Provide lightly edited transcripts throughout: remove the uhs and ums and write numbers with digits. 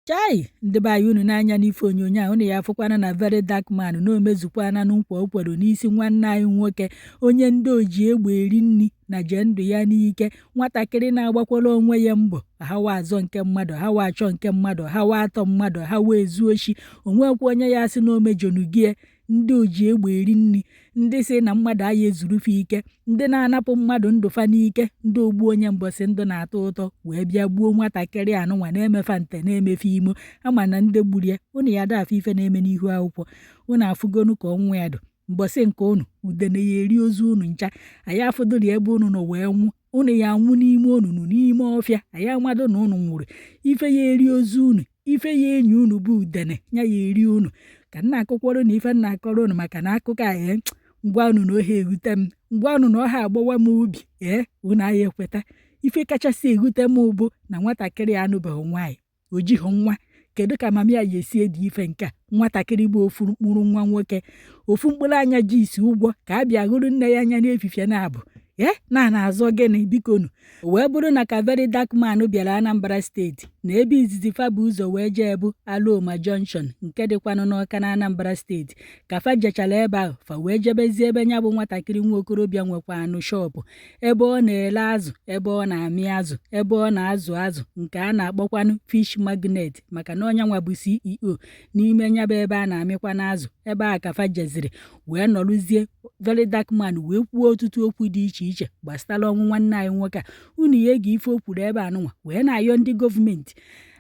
Chai, ndị be anyị, unu n'anya n'ife onyonyo a, unu ya afụkwana na Very Dark Man na o mezukwana nkwa o kwere n'isi nwanne anyị nwoke, onye ndị oji egbe eri nri na jee ndụ ya n'ike. Nwatakịrị na-agbakwara onwe ya mbọ, hawa azọ nke mmadụ, hawa achọ nke mmadụ, hawa atọ mmadụ, hawa ezu oshi. Onwekwa onye ya sị na omejonugie. Ndị oji egbe eri nri, ndị si na mmadụ aya ezurufe ike, ndị na-anapụ mmadụ ndụ fa n'ike, ndị ogbu onye mbọsị ndụ na-atọ ụtọ, wee bịa gbuo nwatakịrị anụnwa na-emefa nte na-emefe imo. Ama na ndị gburu ya, unu ya ada afụ ife na-eme n'ihu akwụkwọ. Unu afụgonu ka ọnwụ ya dụ. Mbọsị nke unu, udene ya eri ozu unu ncha. Anyị afụdụrụ ebe unu nọ wee nwụ. Unu ya anwụ n'ime onunu, n'ime ọfịa. Anyị amadụ na unu nwụrụ. Ife ya eri ozu unu, ife ya enyi unu bụ udene ya ya eri unu. Ka nna akụkwọrọ na ife nna akọrọ unu, maka na akụkọ a, ee, ngwa unu na ohe ewute m, ngwa unu na ọha agbawa m obi. Ee, unu agha ekweta. Ife kachasị ewute m bụ na nwatakịrị a anụbeghị nwaanyị, o jighị nwa. Kedu ka mama ya esi edi ife nke a? Nwatakịrị bụ ofu mkpụrụ nwa nwoke, ofu mkpụrụ anya ji isi ụgwọ ka a bịa hụrụ nne ya anya n'efifie na-abụ ee na na-azọ gịnị? Bikonu, wee bụrụ na ka Very Dark Man bịara Anambra Steeti, na ebe izizi fa bụ ụzọ wee jee bụ Aloma Junction, nke dịkwanụ n'Ọka na Anambra Steeti. Ka fa jechara ebe ahụ, fa wee jebezie ebe nya bụ nwatakịrị nwa okorobịa nwekwa anụ shop, ebe ọ na-ele azụ, ebe ọ na-amị azụ, ebe ọ na-azụ azụ, nke a na-akpọkwanụ Fish Magnet, maka na ọnyanwa bụ CEO n'ime nya bụ ebe a na-amịkwa n'azụ. Ebe a ka fa jeziri wee nọrụzie. Very Dark Man wee kwuo ọtụtụ okwu dị iche iche gbasara ọnwụ nwanne anyị nwoke a. Unu ya ege ife o kwuru ebe anụnwa, wee na-ayọ ndị gọọmenti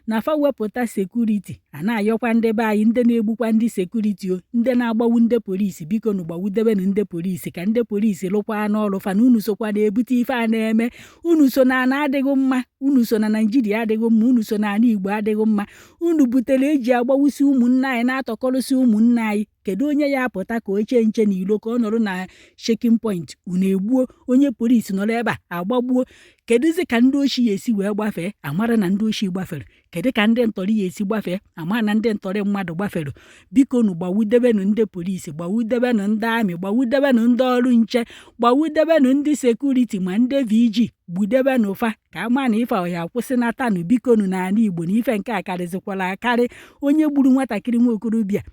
na fa wepụta security. A na-ayọkwa ndị be anyị, ndị na-egbukwa ndị security, o ndị na-agbawu ndị polisi, biko nụ, gbawudebenu ndị polisi ka ndị polisi lụkwa n'ọrụ fa. Na unu sokwa na-ebute ife a na-eme. Unu so na ana adịghị mma, unu so na Naijiria adịghị mma, unu so na ana Igbo adịghị mma. Unu butere eji agbawusi ụmụnne anyị, na-atọkọrọsị ụmụnne anyị. Kedu onye ya apụta ka o chee nche n'ilo, ka ọ nọrọ na checking point, unu egbuo onye polisi nọrọ ebe a agbagbuo? Kedụzi ka ndị oshi ya esi wee gbafee, amara na ndị oshi gbafere? Kedu ka ndị ntọrị ya esi gbafee, ama na ndị ntọrị mmadụ gbafere? Biko nu, gbawudebenu ndị polisi, gbawudebenu ndị army, gbawudebenu ndị ọrụ nche, gbawudebenu ndị security, ma ndị VG, gbudebenu fa ka ama na ife ọya akwụsịnatanụ. Bikonu, n'ala Igbo, na ife nke a karịzikwala akarị. Onye gburu nwatakịrị nwa okorobịa,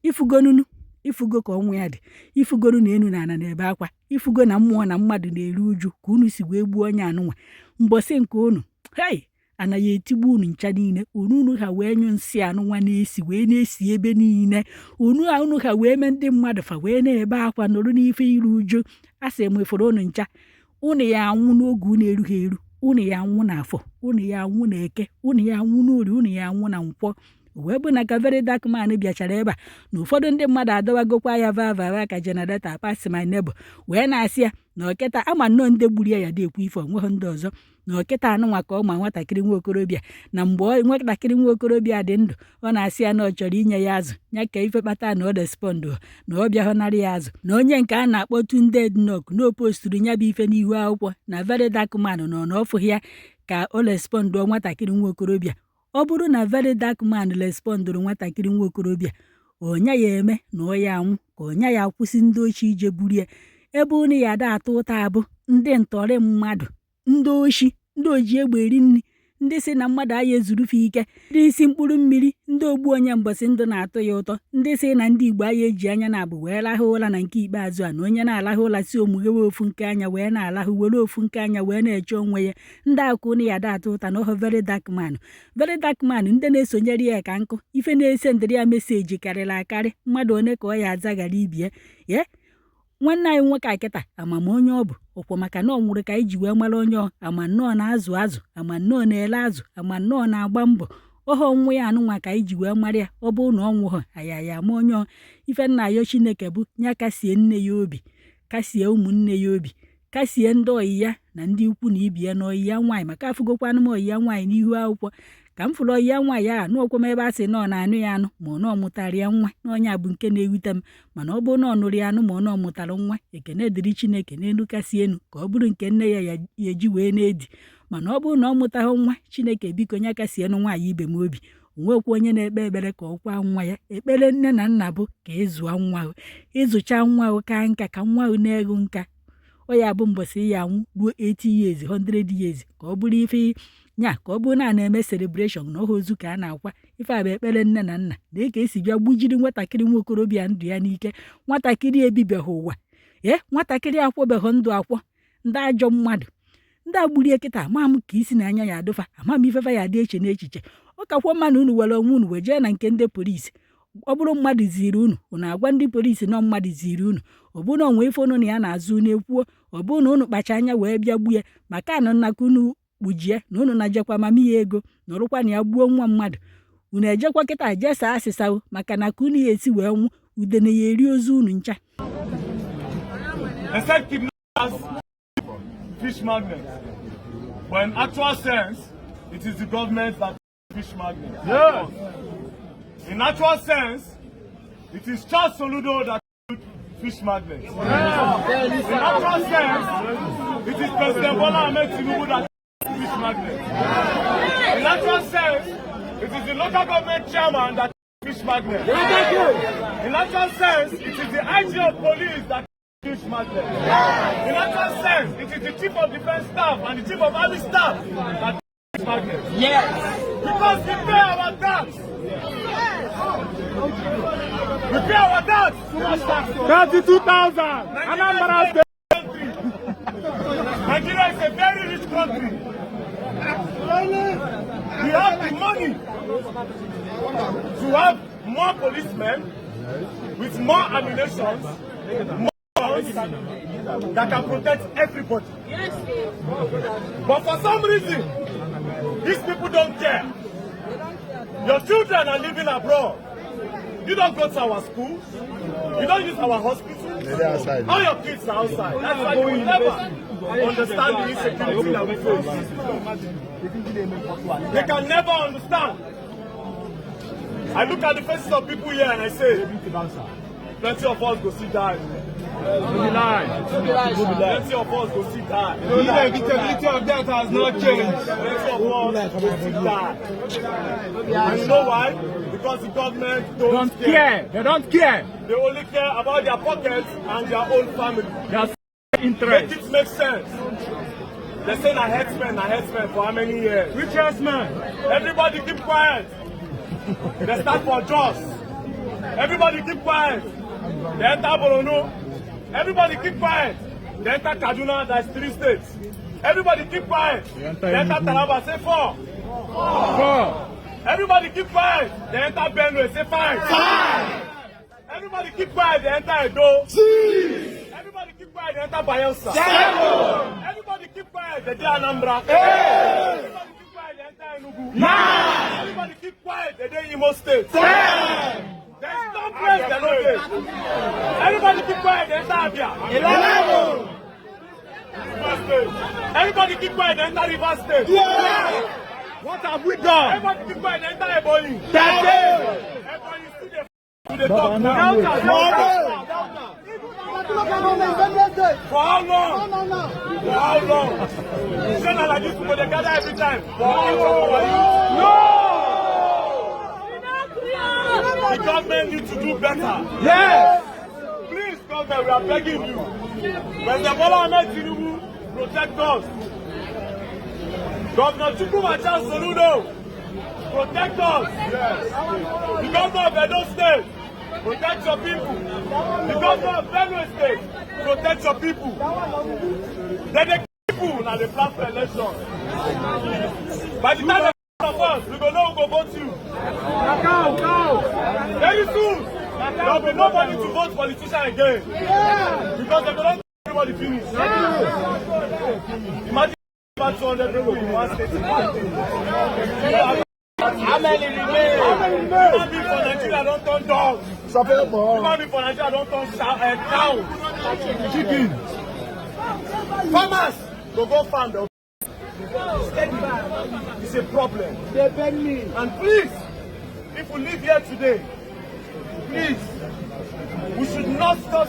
ifugonunu, ifugo ka ọnwụ ya dị, ifugonu na enu na ana na-ebe akwa, ifugo na mmụọ na mmadụ na-eru uju ka unu si wee gbuo onye anụnwa. Mbọsị nke unu, hei, anaghị etigbu unu ncha niile. Unu ha wee nyụ nsị anụnwa na-esi wee na-esi ebe niile. Unu unu ha wee mee ndị mmadụ fa wee na-ebe akwa, nọrọ n'ife iru uju. A sị m, ifuru unu ncha, unu ya anwụ n'oge unu erughị eru. Unu ya anwụ n'afọ, unu ya anwụ n'eke, unu ya anwụ n'orie, unu ya anwụ na nkwọ. Wee bụ na ka Very Dark Man bịachara ebe a, na ụfọdụ ndị mmadụ adọwagokwa ya vavava ka generator pass my neighbor, wee na-asị ya na ọkịta ama nnọọ ndị gburu ya ya dị ekwu ife onweghị ndị ọzọ, na ọkịta anụnwa ka ọ ma nwatakịrị nwa okorobịa, na mgbe nwatakịrị nwa okorobịa dị ndụ, ọ na-asị ya na ọ chọrọ inye ya azụ ya, ka ife kpata na ọ respond, na ọ bịahụnarị ya azụ. Na onye nke a na-akpọ Tunde Ednok na o posturu ya bụ ife n'ihu akwụkwọ na Very Dark Man nọ na ọfụghị ya ka o respondụọ nwatakịrị nwa okorobịa. Ọ bụrụ na Very Dark Man respondụrụ nwatakịrị nwa okorobịa, ọnya ya eme na ọ ya anwụ, ka ọnya ya akwụsị ndị ochi ije buru ya. Ebe unu ya ada atụ ụta abụ ndị ntọrị mmadụ, ndị oshi, ndị oji egbe eri nri, ndị si na mmadụ aya ezurufe ike, ndị isi mkpụrụ mmiri, ndị ogbu onye mbọsị ndụ na-atọ ya ụtọ, ndị si na ndị Igbo aya eji anya na-abụ wee lahụ ụra. Na nke ikpeazụ a, na onye na-alahụ ụra si omughewe ofu nke anya wee na-alahụ, were ofu nke anya wee na-eche onwe ya. Ndị akụ unu ya ada atụ ụta na ọhụ Very Dark Man. Very Dark Man, ndị na-esonyere ya ka nkụ. Ife na-ese ndịrị ya message karịrị akarị. Mmadụ one ka ọ ya azaghara ibie ye? Nwanne anyị nwoke a kịta, amama onye ọ bụ ọkwọ, maka na ọ nwụrụ ka anyị ji wee mara onye ọ ama nnọọ na-azụ azụ, ama nnọọ na-ele azụ, ama nnọọ na-agba mbọ. Ọha ọnwụ ya anụnwa ka anyị ji wee mara ya. Ọ bụrụ na ọ nwụghọ, anyị ya ama onye ọ. Ife nna ayọ Chineke bụ ya kasie nne ya obi, kasie ụmụnne ya obi, kasie ndị ọyị ya na ndị ikwu na ibi ya na ọyị ya nwaanyị, maka afụgokwanụ m ọyị ya nwaanyị n'ihu akwụkwọ. Ka m fụrụ ọyị ya nwaanyị ahụ, nụọkwa m ebe a sị na ọ na-anụ ya anụ, ma ọ na ọ mụtara ya nwa. Na ọnya bụ nke na-ewute m. Mana ọ bụrụ na ọ nụrụ ya anụ, ma ọ na ọ mụtara nwa, ekene dịrị Chineke n'elu kasị enu, ka ọ bụrụ nke nne ya ya eji wee na-edi. Mana ọ bụrụ na ọ mụtaghị nwa, Chineke biko nya kasienụ nwaanyị ibe m obi. Onwekwa onye na-ekpe ekpere ka ọ kwa nwa ya. Ekpere nne na nna bụ ka ịzụa nwa ahụ, ịzụcha nwa ahụ ka nka, ka nwa ahụ na-eghu nka. Ọ ya bụ mbọsị ya anwụ ruo 80 years, 100 years, ka ọ bụrụ ife Nya ka ọ bụrụ na a na-eme celebration na ọha ozu ka a na-akwa. Ife a bụ ekpere nne na nna na ka esi bịa gbujiri nwatakịrị nwa okorobịa ndụ ya n'ike. Nwatakịrị ebibeghị ụwa, ee, nwatakịrị akwọbeghị ndụ akwọ. Ndị ajọ mmadụ, ndị agburie kịta, ama m ka isi na anya ya adụfa, ama m ifefa ya adị eche n'echiche. Ọ kakwa mma na unu were onwe unu wee jee na nke ndị polisi. Ọ bụrụ mmadụ ziri unu, unu agwa ndị polisi na mmadụ ziri unu. Ọ bụrụ na onwe ife unu na ya na-azụ, unu ekwuo. Ọ bụrụ na unu kpacha anya wee bịa gbuo ya, maka na nna ka unu kpujie na unu na-jekwa mama ya ego nọrụkwa na ya gbuo nwa mmadụ. Unu ejekwa kịta jee saa asịsa o, maka na ka unu ya esi wee nwụ, udene ya eri ozu unu ncha. They said kidnappers, fish magnets. But in actual sense, it is the government that fish magnets. Yes. In actual sense, it is Charles Soludo that fish magnets. In actual sense, it is President Bola Ahmed Tinubu that fish magnets. In actual sense, it is the local government chairman that fish magnets. In actual sense, it is the IG of police that fish magnets. In actual sense, it is the chief of defense staff and the chief of army staff that fish magnets. Yes. Because we pay our tax. We pay our tax. Too much tax. 32,000. Anambra State. Country. Nigeria is a very rich country. We have the money to have more policemen with more ammunition, more guns that can protect everybody. But for some reason, these people don't care. Your children are living abroad. You don't go to our schools. You don't use our hospitals. All your kids are outside. That's why you will never understand the insecurity that we face. They can never understand. I look at the faces of people here and I say, plenty of us go see die. Plenty of us go see die. The inevitability of death has not changed. Plenty of us go see die. And you know why? Because the government don't, Don't care. They don't care. They only care about their pockets and their own family. Their Make interest. it make sense. They say na herdsmen for how many years? Which herdsman? Everybody keep quiet. They start for Jos. Everybody keep quiet. They enter Borno. Everybody keep quiet. They enter Kaduna, that's three states. Everybody keep quiet. They enter Taraba, say four. Four. Everybody keep quiet. They enter Benue, say five. Five. Everybody keep quiet. They enter Edo. Six. Everybody keep quiet. They enter Bayelsa. Seven. Everybody keep quiet. They dey Anambra. Eight. Everybody keep quiet. They enter Enugu. Nine. Everybody keep quiet. They dey Imo State. 10. There's no place they no dey. Everybody keep quiet. They enter Abia. 11. Rivers State. Everybody keep quiet. They enter Rivers State. 12. What have we done? Everybody keep quiet. They enter Ebonyi. 13. Ebonyi still dey we dey talk now. Delta, Delta. For how long? For how long? Say na like this we go dey gather every time for each of our youth. No. The government need to do better. Yes. Please, government, we are begging you. President Bola Ahmed Tinubu, protect us. Governor Chukwuma Charles Soludo, protect us. Yes. The governor of Edo State, protect your people. The governor of Benue State, protect your people. Then the people na dey plan for election. By the time they of us, we go know who go vote you. Cow, cow. Very soon, there will be nobody to vote politician again. Because they go don everybody finish. Imagine about 200 people in one state in one day. How many remain? Human being for Nigeria don turn dogs. Human being for Nigeria don turn cow. Chicken. Farmers go go farm. They'll steady. It's a problem. They beg me. And please, if we live here today, please, we should not stop.